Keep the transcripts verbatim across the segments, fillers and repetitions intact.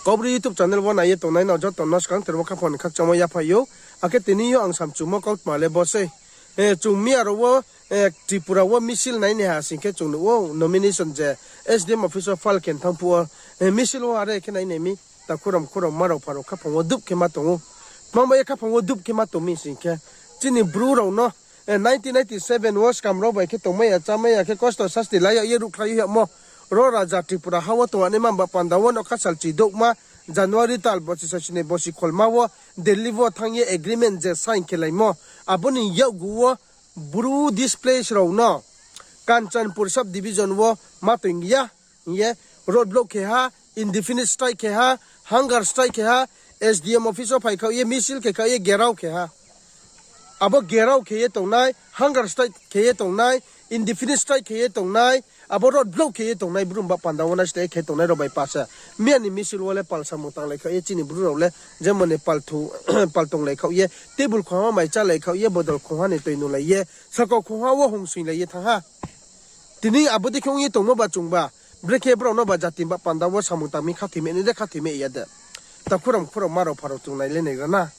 Kaubru YouTube channel wo nai ye tongnai no joto no skang termo khaphang ni khakchangmo yaphai ou. Akhe tini yo ang samchumo kautma le bo sei. Chung miya rao wo, Tripura wo misil nai ni ha sing khe chung nuh ou nomination je S D M office wo file khe thanng phuh wo, misil wo are khe nai nai mi, takhu rao mkhu rao mma rao mpha rao khaphang wo dup khe ma tong ou. Tma bai ye khaphang wo dup khe ma tong mi sing khe, chini Bru rao no, nineteen ninety seven wo skam rao bai khe tongmai ya, chámai ya khe kosto sasti la yag ye ruhkhlai yagmo. Ro raja Tripura ha wo tong anaima ba panda wo nougkha salchi douhma, January tal bosi sasini bosi kholma wo Delhi wo thanng ye agreement je sign khelaimo. Abo ni yakgu wo Bru displace rao no Kanchanpur sub division wo ma toing ya hing ye road block khe ha, indefinite strike khe ha, hunger strike khe ha, S D M office wo phai khaoh ye misil khe khaoh ye gherao khe ha. Abo gherao khe ye tongnai, hunger strike khe ye tongnai, indefinite strike khe ye tongnai, abo road block khe ye tongnai, Bru ni ba panda wo nai stay khe tongnai rao bai pa se. Miya ni misil wo le pal samung tanglai khaoh ye chini Bru rao le, jemon ni pal tonglai khaoh ye, table khongha wo mai chálai khaoh ye, bodol khongha ni toi nunglai ye, sakau khongha wo hongsoinglai ye thanng ha. Tini abo dei khe ong ye tongmo ba chungba, brekhe brao no ba jati ba panda wo samung tang mi khathoi mai nai de, khathoi mai ya de. Takhu rao mkhu rao mma rao mpha rao chung nai le nai ra na.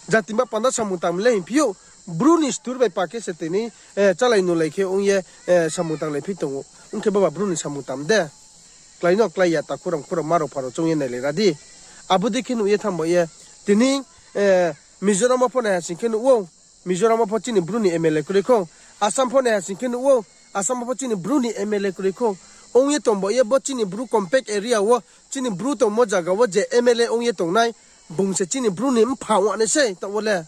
Jati ba panda samung tang mi le hingphi ou, Bru ni stur bai pa khe se tini, chálai nunglai khe ong ye, samung tanglai phi tong ou. Ong khe bo ba Bru ni samung tang de. Klái no klái ya, takhu rao mkhu rao mma rao mpha rao chung ye nailai ra di. Abo dei khe nuh ye thanng ba ye, tini, Mizoram wo pho nai ha sing khe nuh ou. Mizoram wo pho chini Bru ni M L A kroi khou. Assam pho nai ha sing khe nuh ou. Assam wo pho chini Bru ni M L A kroi khou. Ong ye tong ba ye bo chini Bru compact area wo, chini Bru tongmo zaga wo je M L A ong ye tongnai, bung se chini Bru ni mpha ong nai sei, taoh wo le.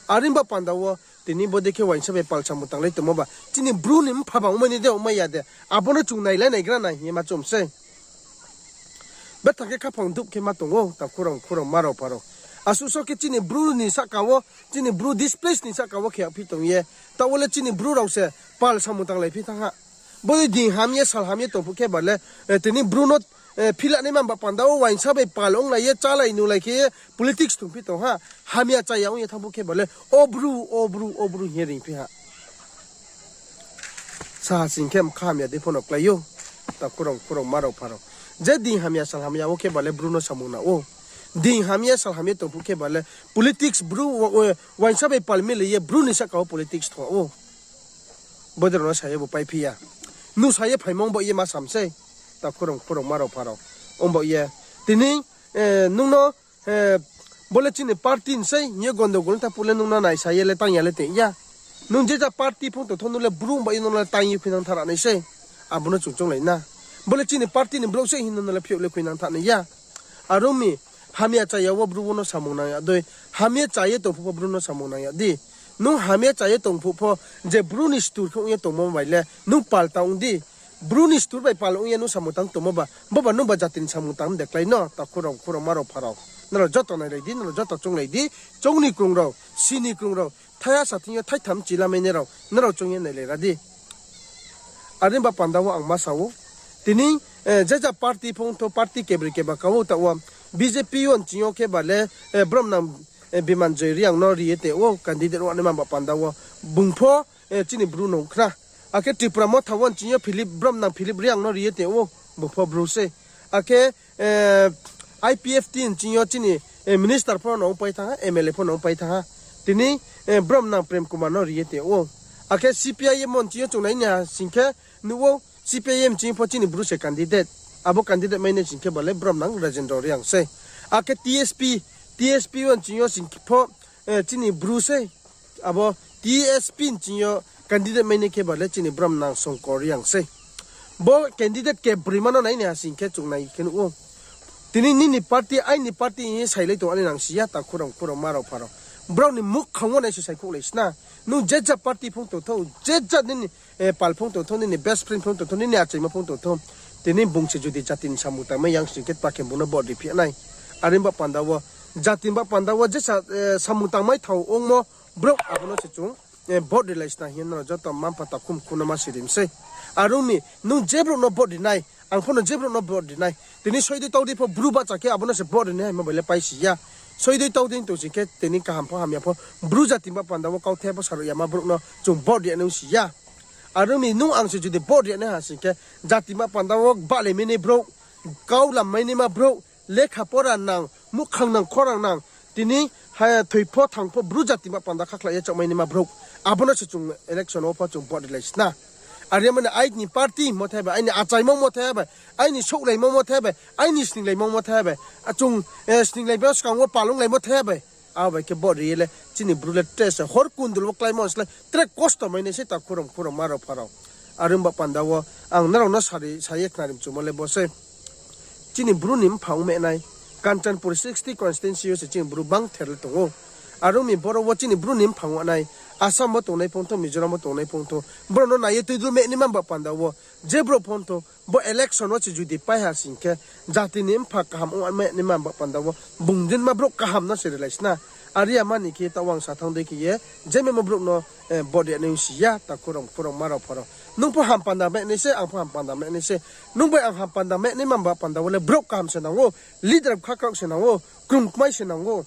Are ba panda wo, tini bo dei khe uaingsa bai pal samung tanglai tongmo ba, chini Bru ni mpha ba ongmai ni de, ongmai ya de, abo no chung nai le naigra nai hing ye ma chom sei. Betha khe khaphang dup khe ma tong ou, takhu rao mkhu rao mma rao mpha rao. Asuh so khe chini Bru ni sahka wo, chini Bru displace ni sahka wo khe yagphi tong ye. Taoh wo le chini Bru rao se pal samung tanglai phi thanng ha. Bodei din ham ye sal ham ye tong phuh khe ba le, tini Bru no, phila naima ba panda wo uaingsa bai pal onglai ye chálai nunglai khe ye politics thungphi tong ha. Hamya chaya ong ye thanng phuh khe ba le, o Bru, o Bru, o Bru hing ye ringphi ha. Saha sing khe mkha hamya dei pho no klái ou, takhu rao mkhu rao mma rao mpha rao. Je din hamya sal hamya wo khe ba le Bru no samung nang ou. Din ham ye sal ham ye tong phuh khe ba le politics Bru, uaingsa bai pal milai ye Bru ni sahka wo politics thung ou. Bodei rao no sa ye bo paiphi ya. Nung sa ye phaimo ong baoh ye ma sam sei. Takhu rao mkhu rao mma rao mpha rao. Ong baoh ye. Tini, nung no, bo le chini party ni sei hing ye gondogol tha phuh le nung no naisa ye le tang ya le tong ya. Nung je ja party phung tong thou nung le Bru ong baoh ye nung no le tang ye khuinang thanng ra nai sei. Abo no chung chounglai na. Bo le chini party ni brouh sei hing nung no le phiouh le khuinang thanng nai ya. Are ong mi, hamya chaya wo Bru wo no samung nang yag dei. Hamya cha ye tong phuh pho Bru no samung nang yag di. Nung hamya cha ye tong phuh pho, je Bru ni stur khe ong ye tongmo bai le nung pal tang ong di. Bru ni stur bai pal ong ye nung samung tang tongmo ba, bo ba nung ba jati ni samung tang de klái no, takhu rao mkhu rao mma rao mpha rao. Nrao joto nailai di, nrao joto chounglai di, choung ni krung rao, si ni krung rao, thaiha sa thing yo thaitham chilamai nai rao, nrao choung ye nailai ra di. Are ba panda wo ang ma sa ou. Tini, je ja party phung thou, party kebri keba ka ou taoh wo, B J P yo nching yo khe ba le, bromnang, Bimanjoy Reang no ri ye tong ou, candidate ong naima ba panda wo. Bung pho, chini Bru no ong khna. Akhe Tipra Motha wo nching yo Philip, bromnang Philip Reang no ri ye tong ou, bung pho Bru sei. Akhe, I P F T nching yo chini, minister pho no ongpai thanng ha, M L A pho no ongpai thanng ha. Tini, bromnang Prem Kumar no ri ye tong ou. Akhe C P I M wo nching yo chung nai ni ha sing khe nuh ou, C P I M nching yo pho chini Bru se candidate. Abo candidate mai nai sing khe ba le bromnang Rajendra Reang sei. Akhe T S P, T S P wo nching yo sing khe pho, chini Bru sei. Abo T S P nching yo candidate mai nai khe ba le chini bromnang Songkor Reang sei. Bo candidate kebroima no nai ni ha sing khe chung nai khe nuh ou. Tini nini party, aini party hing ye sailai tong ani nang si ya, takhu rao mkhu rao mma rao mpha rao. Brao ni muhkhang wo nai se saikhouhlai sna. Nung je ja party phung tong thou, je ja nini, pal phung tong thou, nini best friend phung tong thou, nini achaima phung tong thou. Tini bung se judi jati ni samung tangmai yang sing khe pa khe bung no vote ri phi nai. Are ba panda wo, jati ba panda wo je sa, samung tangmai thao ongmo brouh abo no se chung, vote rilai sna hing ye nrao joto mma mpha takhu mkhu no ma sirim sei. Are ong mi, nung je brouh no vote ri nai, ang pho no je brouh no vote ri nai. Tini soi dei tau dei pho Bru bahcha khe abo no se vote ri nai hingmo bai le pai si ya. Soi dei tau dei tong sing khe tini kaham pho hamya pho Bru jati ba panda wo kauthai pho saruh yama brouh no chung vote ri nai ong si ya. Are ong mi nung ang se judi vote ri nai ha sing khe jati ba panda wo bahlai mi ni brouh, kau lam mai naima brouh, lekha pora nang, muhkhang nang, khorang nang, tini ha thoi pho thang pho Bru jati ba panda khakhlai ye chaoh mai naima brouh, abo no se chung election wo pho chung vote rilai sna. Are mani aini party mo the bai, aini achaimo mo the bai, aini souhlaimo mo the bai, aini sninglaimo mo the bai, chung sninglai ba skang wo palunglaimo the bai. Abo bai khe vote ri ye le chini Bru le tre se hor kundul wo kláimo slái tre kosto mai nai sei takhu rao, mkhu rao, ma rao, pha rao. Are ong ba panda wo ang nrao no sa ye khnari mchumo le bo sei. Chini Bru ni mphang ong ma nai, Kanchanpur sixty constituency yo se chini Bru bangther le tong ou. Are ong mi boro wo chini Bru ni mphang ong nai, Assam wo tongnai phongthou, Mizoram wo tongnai phongthou, brao no nai ye tuidul ma naima ba panda wo, je brouh phongthou, bo election wo se judi pai ha sing khe, jati ni mpha kaham ong ma naima ba panda wo, bung dinma brouh kaham no se rilai sna. Are ya mani khe taoh ang sa thanng dei khe ye, je memo brouh no vote ri nai si ya, takhu rao, mkhu rao, ma rao, pha rao. Nung pho ham panda ma nai se, ang pho ham panda ma nai se. Nung bai ang ham panda ma naima ba panda wo le brouh kaham se nang ou, leader khakraoh se nang ou, krungkmai se nang ou.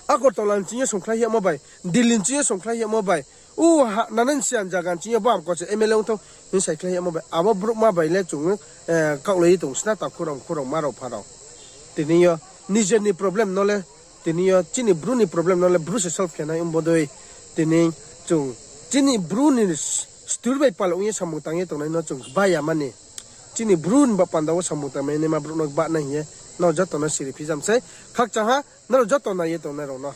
Agartala ni ching yo songkhlai himo bai, Delhi ni ching yo songkhlai himo bai, u nanai siyan zaga ni ching yo bo amko se M L A ongthou hing saikhlai himo bai, abo brouhma bai le chung kaohlai ye tong sna takhu rao, mkhu rao, ma rao, pha rao. Tini yo nijer ni problem no le, tini yo chini Bru ni problem no le Bru se solve khe nai ong bodei. Tini chung chini Bru ni stur bai pal ong ye samung tang ye tongnai no chung bai ya mani. Chini Bru ni ba panda wo samung tang mai naima brouh no gbahnai hing ye nrao joto no siri phijam sei. Khakchang ha nrao joto nai ye tongnai rao no.